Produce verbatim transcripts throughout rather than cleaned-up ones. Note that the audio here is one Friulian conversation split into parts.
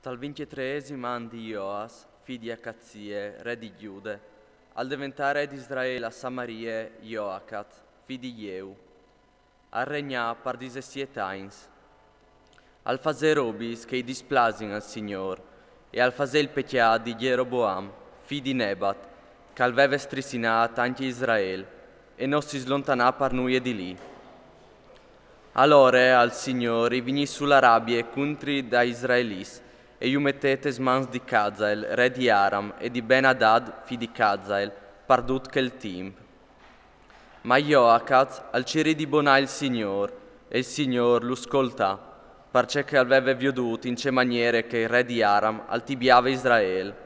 Tal vincetreesim an di Joas, fi di Acazie, re di Ghiude, al deventà re di Israel a Samarie Joacaz, fi di Jeu. Al regnà par disesiet agns. Al fasè robis che i displasin al Signôr, e al fasè il pecjât di Jeroboam, fi di Nebat, che al veve strissinât ancje Israel, e no si slontanà par nuie di li. Alore al Signôr i vignì su la rabie cuintri dai israelits, e ju metè tes mans di Cazael, re di Aram, e di Ben-Adad, fi di Cazael, par dut chel timp. Ma Joacaz al cirì di bonâ il Signôr, e il Signôr lu scoltà, parcè che al veve viodût in ce maniere che il re di Aram al tibiave Israel.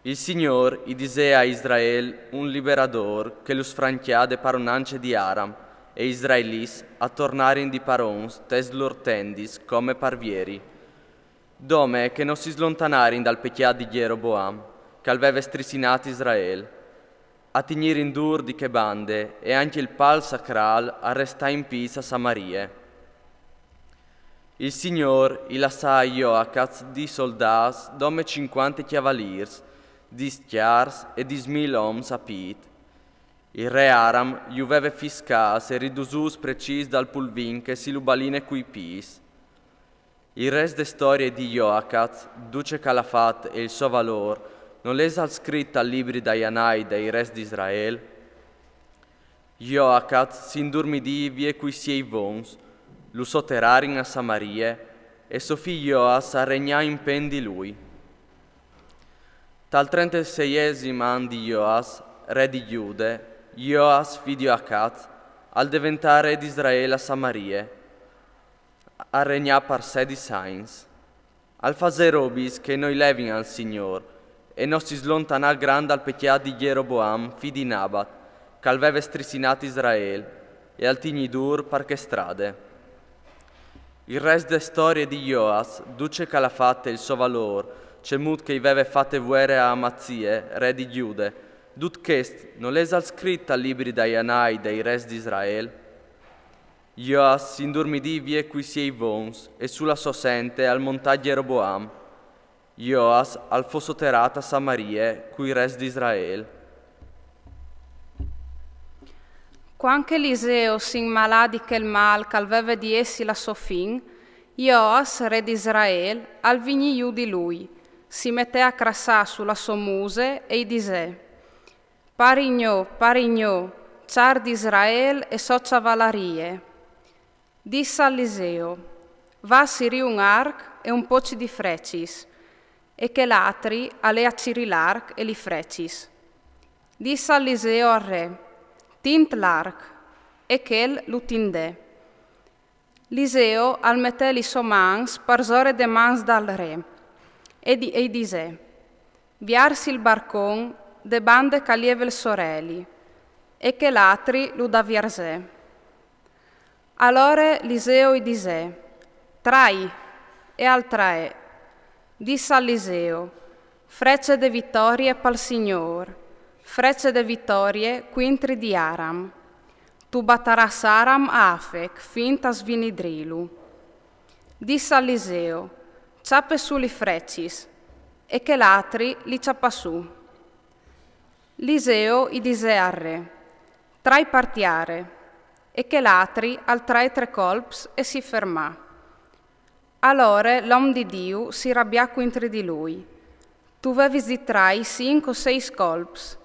Il Signôr i disè a Israel un liberadôr che lu sfrancjà de paronance di Aram, e i israelits a tornarin di parons tes lôr tendis come par vieri, dome che no si slontanarin dal pecjât di Jeroboam, che al veve strissinât Israel. A tignirin dûr di chê bande, e ancje il pâl sacrâl al restà in pîts a Samarie. Il Signôr i lassà a Joacaz di soldâts dome cincuante cjavalîrs, dîs cjârs e dîs mil oms a pît. Il re Aram ju veve fiscâts e ridusûts precîs dal pulvin che si lu baline cui pîts. Il rest de storie di Joacaz, dut ce che al à fat e il so valôr, nol isal scrit tal libri dai anâi dai rês di Israel? Joacaz si indurmidì vie cui siei vons, lu soterarin a Samarie, e so fi Joas al regnà impen di lui. Tal trentesiesim an di Joas, re di Gjude, Joas, fi di Acaz, al deventà re di Israel a Samarie. Al regnà par sedis agns. Al fasè robis che no i levin al Signôr, e no si slontanà grant dal pecjât di Jeroboam, fi di Nabat, che al veve strissinât Israel, e al tignì dûr par chê strade. Il rest de storie di Joas, dut ce che al à fat e il so valôr, cemût che i veve fate vuere a Amazie, re di Gjude, dut chest nol isal scrit tal libri dai anâi dai rês di Israel? Joas si indurmidì vie cui siei vons, e su la sô sente al montà Jeroboam. Joas al fo soterât a Samarie cui rest di Israel. Cuant che Eliseo si inmalà di chel mâl che al veve di jessi la sô fin, Joas, re di Israel, al vignì jù di lui, si metè a crassâ su la sô muse e i disè: Pari gno, pari gno, cjar di Israel e sô cjavalarie. Dissal Eliseo: Va a cirî un arc e un pocj di frecis. E chel altri al lè a cirî l'arc e lis frecis. Dissal Eliseo al re: Tind l'arc. E chel lu tindè. Eliseo al metè lis sôs mans parsore des mans dal re, e i disè: Vierzi il barcon de bande che al jeve il soreli. E chel altri lu davierzè. Alore Eliseo i disè: Trai. E al traè. Dissal Eliseo: Frece de vitorie pal Signôr, frece de vitorie cuintri di Aram. Tu batarâs Aram a Afec fin a svinidrîlu. Dissal Eliseo: Cjape sù lis frecis. E chel altri lis cjapà sù. Eliseo i disè al re: Trai par tiere. E chel altri al traè trê colps e si fermà. Alore l'om di Diu si rabià cuintri di lui: Tu vevis di trai cinc o seis colps,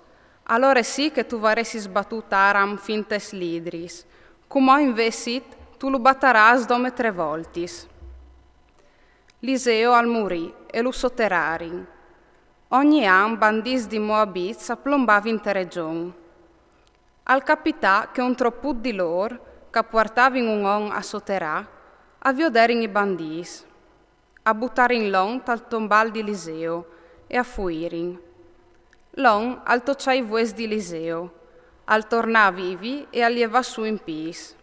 alore sì che tu varessis batût Aram fin tes lidris, cumò invezit tu lu batarâs dome trê voltis. Eliseo al murì e lu soterarin. Ogni an bandîts di moabits a plombavin te regjon. Al capità che un troput di lôr, che a puartavin un om a soterâ, a vioderin i bandîts. A butarin l'om tal tombâl di Eliseo e a fuirin. L'om al tocjà i vues di Eliseo, al tornà a vivi e al jevà sù in pîts.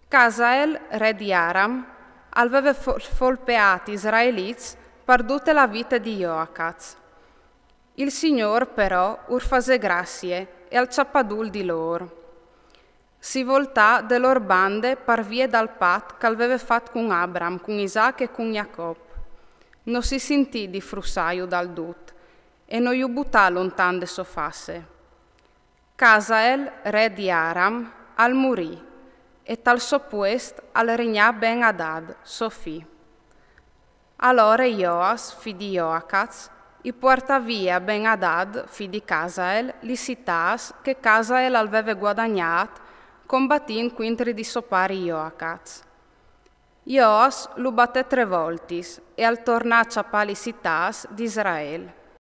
Hazael, re di Aram, al veve folpeât i israelits par dute la vite di Joacaz. Il Signôr però ur fasè gracie e al cjapà dûl di lôr. Si voltà de lôr bande par vie dal pat che al veve fat cun Abram, cun Isac e cun Jacop. No si sintì di frussaju dal dut, e no ju butà lontan de sô face. Casael, re di Aram, al murì, e tal sô puest al regnà Ben-Adad, sô fi. Alore Joas, fi di Joacaz, i puartà via Ben-Adad, fi di Casael, lis citâts che Casael al veve guadagnât combatint cuintri di sô pari Joacaz. Joas lu batè trê voltis e al tornà a cjapâ lis citâts di Israel.